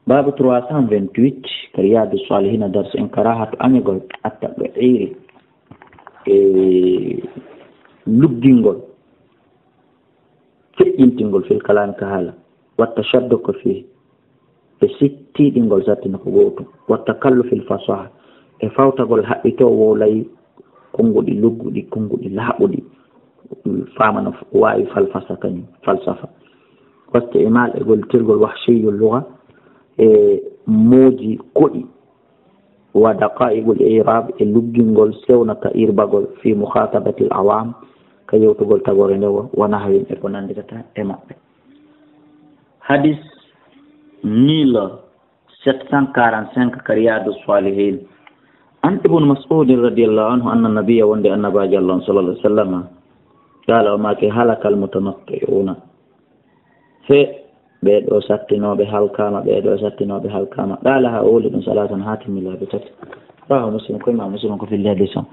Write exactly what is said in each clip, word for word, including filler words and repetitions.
Baabu trois cent vingt-huit, ka Riyaadu Saalihina, darsu en karahatu añagol attaɓɓe iri e luggingol, feƴƴintingol fil kalaami ka haala, watta shaddo ko fii, e sittiɗingol sattina ko gootum, watta kallu fil fasaha, e fawtagol haɓɓito wowlay konnguɗi lugguɗi, konnguɗi laaɓuɗi, faamana waawi falfasa kañum, falsafa. Wasti'maal e gollitirgol wahshiyyu lugha e mooji koɗi, wa daqa'iqul i'rab e luggingol sewnata irbagol fi mukhatabatil awam ka yewtugol tagore nde wo, wa nahwin e ko nannditata e maɓɓe. Hadis mille sept cent quarante-cinq ka Riyadu Salihin. An Ibn Mas'ud radiyallahu anhu anna nabiyya, wonde annabaajo Allah on sallallahu alaihi wasallam, qala, o maaki, halakal mutanatti'una. He, ɓee ɗoo sattinooɓe halkaama, ɓee ɗoo sattinooɓe halkaama. Qala, haa o holi ɗum, salaasan, haa timmi laabi tati. Rawahu Muslim, ko Imam Muslim ko filli hadis on.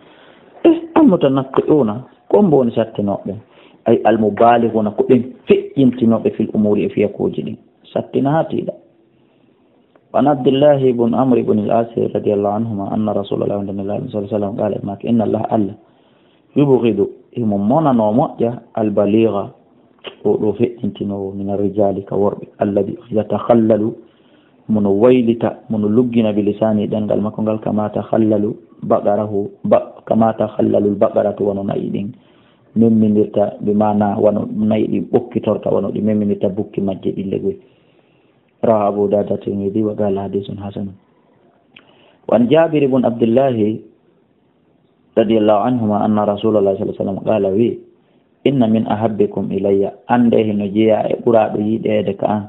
Eh, al mutanatti'una, ko hombo woni sattinooɓe? Ay al mubalighuna, ko ɓen feƴƴintinooɓe fil umuri e fiyakuuji ɗin. Sattina haa tiiɗa. Wa an Abdillahi ibn Amr ibn al-As radiyallahu anhuma anna Rasulullah, wonde Nulaaɗo sallallahu alaihi wasallam, qala, maaki, inna Allah, Allah, yubghidu, himo monanoo moƴƴa, al-baligha, o ɗo feƴƴintinoowo, min ar-rijali, ka worɓe, alladhi yatakhallalu, mono waylita, mono luggina, bi lisani, ɗemngal makko ngal, kama takhallalu baqarahu, ba-, kama takhallalu al-baqaratu, wano na'i ɗin memmindirta, bi maana wano na'i ɗin ɓokkitorta, wano ɗi memmindirta bukki majje ɗin legoy. Rawahu Abu Dawud, Tirmidhi, wa qala hadithun hasan. Wa an Jabir ibn Abdillahi radiyallahu anhuma anna Rasulullah sallallahu alaihi wasallam qala, wi, inna min ahabbikum ilayya, annde hino jeyaa e ɓuraaɗo yiɗeede ka an,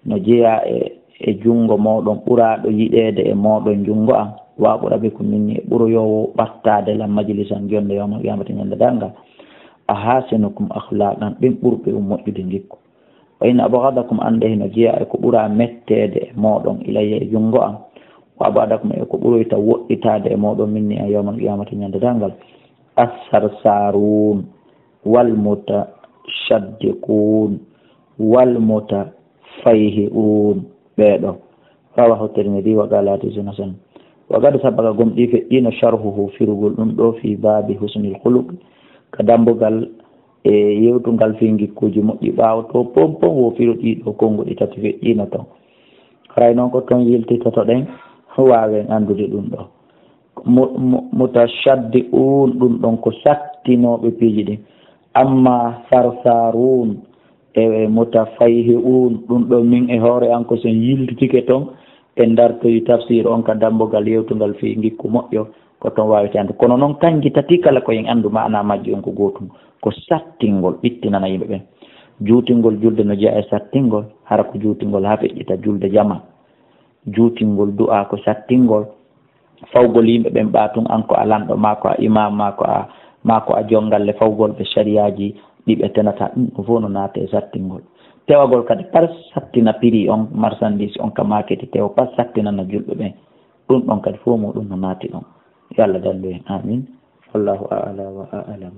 no jeyaa e, e junngo mooɗon, ɓuraaɗo yiɗeede e mooɗon junngo an, wa aqrabikum minni, e ɓuroyoowo ɓattaade lan majlisan, jonnde yawmal qiyamati, ñande darngal, ahasinukum akhlaqan, ɓen ɓurɓe on moƴƴude ngikku. Wa inna abghadakum, annde hino jeyaa e ko ɓuraa metteede e mooɗon, ilayya, e junngo an, wa ab'adakum, e ko ɓuroyta woɗɗitaade e mooɗon, minni, an, yawmal qiyamati, ñande darngal, as-sarsarun wal mutashaddiqun wal mutafayhi'un, ɓee ɗoo. Rawahu Tirmidhi wa qala hadithun hasan. Wa qad sabaqa, gomɗii feƴƴiino, sharhuhu, firugol ɗum ɗoo, fi babi husnil khuluq, ka dambugal e yewtungal fii ngikkuuji moƴƴi. Ɓaawo to pompon wo firo ɗii ɗoo konnguɗi tati feƴƴiino ton. Haray non ko ton yiltitotoɗen, waawen anndude ɗum ɗoo. Mu-, mu-, mutashaddi'un, ɗum ɗon ko sattinooɓe piiji ɗin. Amma sarsarun e, e mutafayhi'un, ɗum ɗon min e hoore an ko sen yiltitike ton, en dartoyi tafsir on ka dambugal yewtungal fii ngikku moƴƴo, ko ton waawete anndu. Kono non kanji tati kala ko en anndu maana majji on ko gootum, ko sattingol, ɓittinana yimɓe ɓen. Juutingol julde no jeyaa e sattingol, hara ko juutingol haa feƴƴita julde jama. Juutingol du'a ko sattingol, fawgol yimɓe ɓen ɓaa tun an ko a lanɗo, maa ko a imam, maa ko a, maa ko a jonngalle, fawgol ɓe sariyaaji ɗi ɓe tenata, ɗum ɗum fof no naate e sattingol. Tewagol kadi par sattina prix on, marchandise on ka maaketi, tewa par sattinana julɓe ɓen, ɗum ɗon kadi fof muɗum no naati ɗon. Yo Allah dandu en, amin. Wallahu a'la wa a'lam.